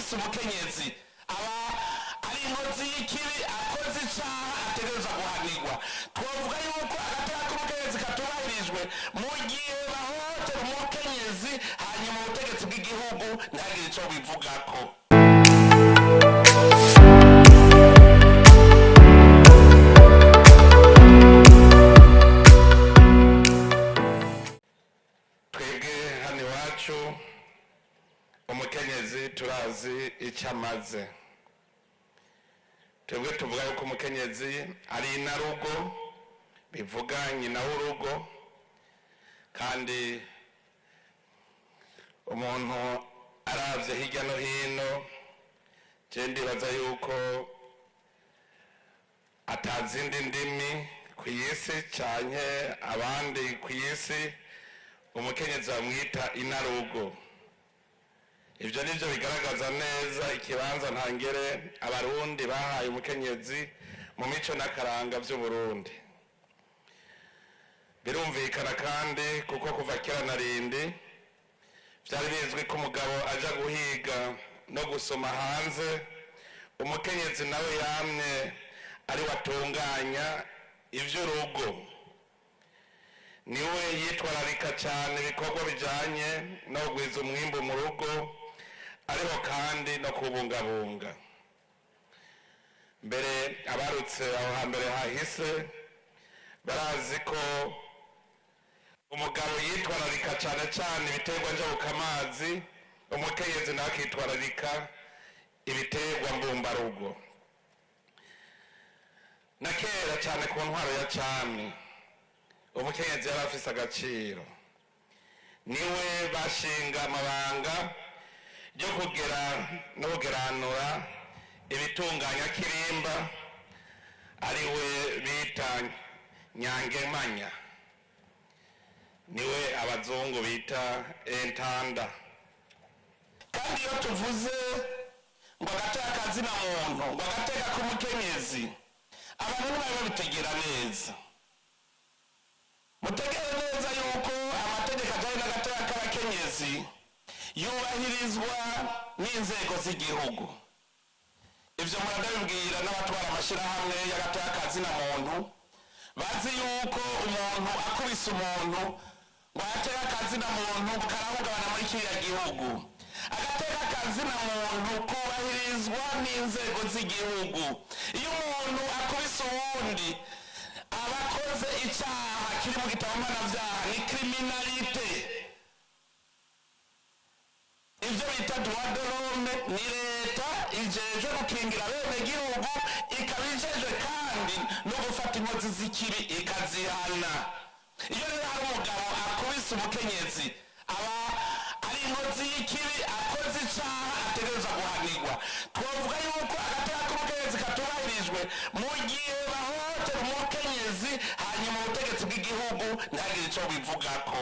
Akubise umukenyezi aba ari inkozi y'ikibi, akoze icaha ategerezwa guhanirwa. Twavuga yuko agateka k'umukenyezi katubahirijwe mu gihe bahohotera umukenyezi, hanyuma ubutegetsi bw'igihugu ntihagire ico bivugako. Twebwe hano iwacu umukenyezi turazi icyo amaze. Twebwe tuvuga yuko umukenyezi ari inarugo, bivuga nyina w'urugo. Kandi umuntu aravye hirya no hino, je ndibaza yuko atazindi ndimi ku isi canke abandi ku isi umukenyezi bamwita inarugo. Ivyo nivyo bigaragaza neza ikibanza ntangere Abarundi bahaye umukenyezi mu mico n'akaranga vy'Uburundi. Birumvikana kandi kuko kuva kera na rindi vyari bizwi ko umugabo aja guhiga no gusoma hanze, umukenyezi nawe yamye ari watunganya ivy'urugo. Niwe yitwararika cyane ibikorwa bijanye no kugwiza umwimbu mu rugo, ariho kandi no kubungabunga. Mbere abarutse aho hambere hahise barazi ko umugabo yitwararika cyane cyane ibiterwa njabukamazi, umukenyezi nawe akitwararika ibiterwa mbumbarugo. Na kera cyane ku ntwaro ya cami, umukenyezi yari afise agaciro. Niwe bashinga amabanga yo kugera no kugeranura ibitunganya kirimba, ariwe bita nyangemanya, niwe abazungu bita intendant. Kandi iyo tuvuze ngo agateka kazina muntu, ngo agateka k'umukenyezi, abantu ntibari babitegera neza. Mutegere neza yuko amategeko ajyanye n'agateka k'abakenyezi yubahirizwa n'inzego z'igihugu. Ivyo muranabibwira n'abatwara amashirahamwe y'agateka kazina muntu. Bazi yuko umuntu akubise umuntu ngo agateka kazina muntu karahungabana muri kiriya gihugu. Agateka kazina muntu kubahirizwa n'inzego z'igihugu. Iyo umuntu akubise uwundi aba akoze icyaha kiri mu gitabo mpanabyaha, ni criminalité, ibyo bita droit de l'homme. Ni leta ijejwe gukingira bene gihugu, ikaba ijejwe kandi no gufata inkozi z'ikibi ikazihana. Iyo rero hari umugabo akubise umukenyezi aba ari inkozi y'ikibi, akoze icaha ategerezwa guhanirwa. Twavuga yuko agateka k'umukenyezi katubahirijwe mu gihe bahohotera umukenyezi, hanyuma ubutegetsi bw'igihugu ntihagire ico bivugako.